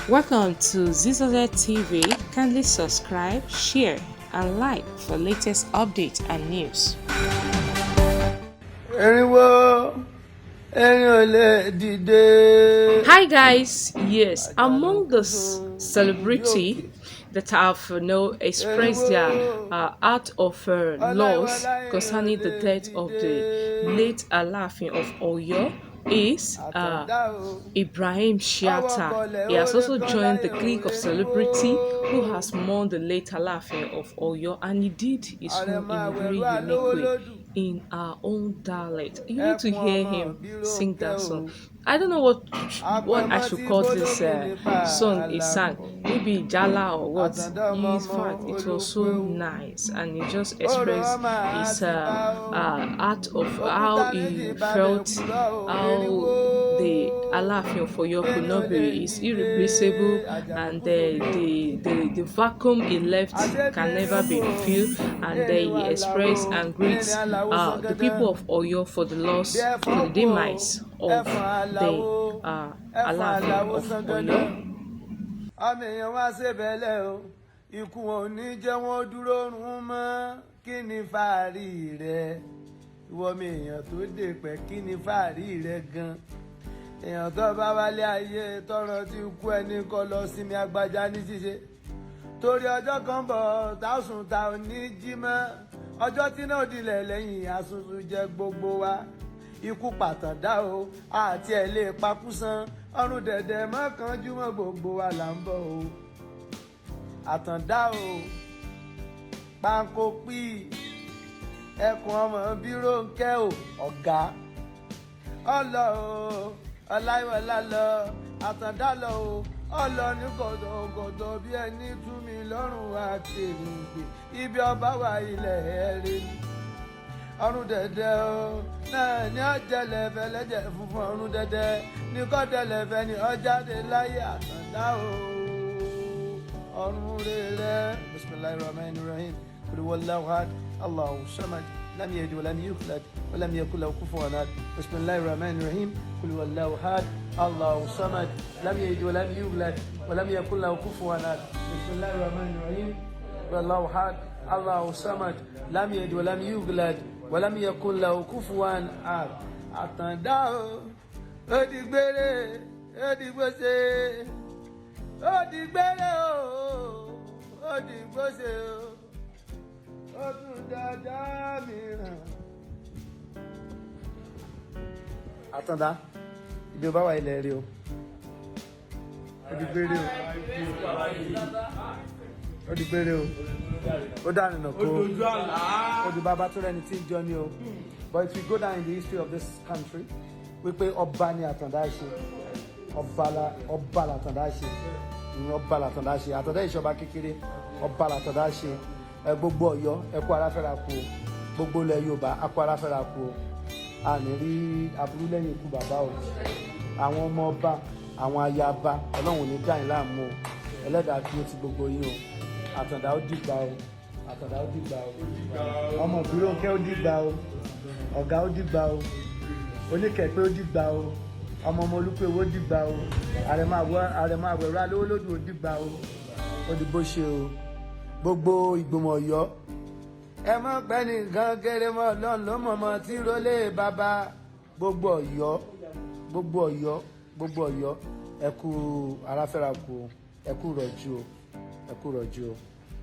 Welcome to Zizoze TV. Kindly subscribe, share, and like for latest updates and news. Erinwo erin ò lè dìde. Hi guys, yes, among the celebrity that have expressed their art of loss concerning the death of the late Alaafin of Oyo is Ibrahim Chatta. He has also joined the clique of celebrity who has mourned the late Alaafin of Oyo, and he did his own in a very unique way in our own dialect. You need to hear him sing that song. I don't know what I should call this song he sang. Maybe Jala or what. In fact, it was so nice, and he just expressed his art of how he felt, how the Alaafin of Oyo could not be, is irreplaceable, and the vacuum he left can never be filled. And then he expressed and greets the people of Oyo for the loss, for the demise of the Alaafin of Oyo. Ọmọ èèyàn wá ṣèbẹ̀lẹ̀ o, ikú wọn ò ní jẹ́ wọ́n dúró rún mọ́. Kí ni fàárí rẹ, ìwọ mi èèyàn tó dé pẹ́? Kí ni fàárí rẹ gan? Èèyàn tó bá wálé ayé tọrọ ti kú, ẹni kọ lọ sinmi agbájá ní ṣíṣe, torí ọjọ́ kan bọ̀ tásùn ta ò ní jí mọ́, ọjọ́ tí náà dilẹ̀ lẹ́yìn àsunsun jẹ gbogbo wa. Ikú pàtàndá o, àti ẹ̀ lè pakú san ọrùn dẹ̀dẹ̀ mọ́kànjú mọ́, gbogbo wa là ń bọ̀ o. Àtàndá o, pánkópì ẹkùn ọmọ bíròǹkẹ́ o, ọ̀gá ọlọ o, ọláìwọlá lọ, àtàndá lọ o, ọlọ ní gọdọgọdọ bí ẹni tú mi lọ́rùn àkèrègbè. Ibi ọba wà, ilẹ̀ ẹ̀rẹ́ ni. Ọrùn dẹ̀dẹ̀ o náà ní ọ̀jẹ̀lẹ̀ fẹlẹ́jẹ̀ funfun, ọrùn dẹ̀dẹ̀ ní kọ́dẹ̀lẹ̀ fẹ́ ní ọjáde láyé. Àtàndá o, ọrùn rẹ̀. Bismillahir rahmanir rahim. Qul huwallahu ahad, Allahu samad, lam yalid walam yulad walam yakul lahu kufuwan ahad. Bismillahir rahmanir rahim. Qul huwallahu ahad, Allahu samad, lam yalid walam yulad walam yakul lahu kufuwan ahad. Bismillahir rahmanir rahim. Qul huwallahu ahad, Allahu samad, lam yalid walam yulad walam yakul lahu kufuwan ahad. Àtàndá o, ó di gbére, ó di gbóṣe, ó di gbére o, ó di gbóṣe o, ó tún dáadáa mìíràn. Àtàndá, ibi ó bá wà, ilẹ̀ rí o, ó di gbére o, ó di gbére o, ó dànù nà kó ó di bàbá tó rẹni tí ń jọ ní o. But it will go down in the history of this country wípé ọba ni Àtàndá ṣe, ọba la, ọba làtàndá ṣe ìyẹn, ọba làtàndá ṣe. Àtàndá ìṣọba kékeré, ọba làtàndá ṣe. Ẹ gbogbo Ọ̀yọ́, ẹ kú ara fẹ́ra kú o. Gbogbo ilẹ̀ Yorùbá, a kú ara fẹ́ra kú o. A ní rí aburú lẹ́yìn ikú bàbá o. Àwọn ọmọ ọba, àwọn ayaba, Ọlọ́run ò ní dá yín láàmú o. Ẹlẹ́dàá kí ó ti gbogbo yín o. Àtàndá, ó dìgbà o. Àtàndá, ó dìgbà o. Ọmọ Ìbírónkẹ́, ó dìgbà o. Ọ̀gá, ó dìgbà o. Oníkẹ̀pẹ́, ó dìgbà o. Ọmọ ọmọ Olúpẹ̀wò, ó dìgbà o. Àrẹ̀mọ àwẹ̀rọ alówólódù, ó dìgbà o. Ó di bó ṣe o. Gbogbo ìgbìmọ̀ Ọ̀yọ́, ẹ mọ̀ pẹ́ nìkan kéré mọ́, Ọlọ́run ló mọ̀ mọ́ tí rólé bàbá. Gbogbo Ọ̀yọ́, gbogbo Ọ̀yọ́, gbogbo Ọ̀yọ́, ẹ kú aráfẹ́ra kú o, ẹ kú rọ̀jú o, ẹ kú rọ̀jú o.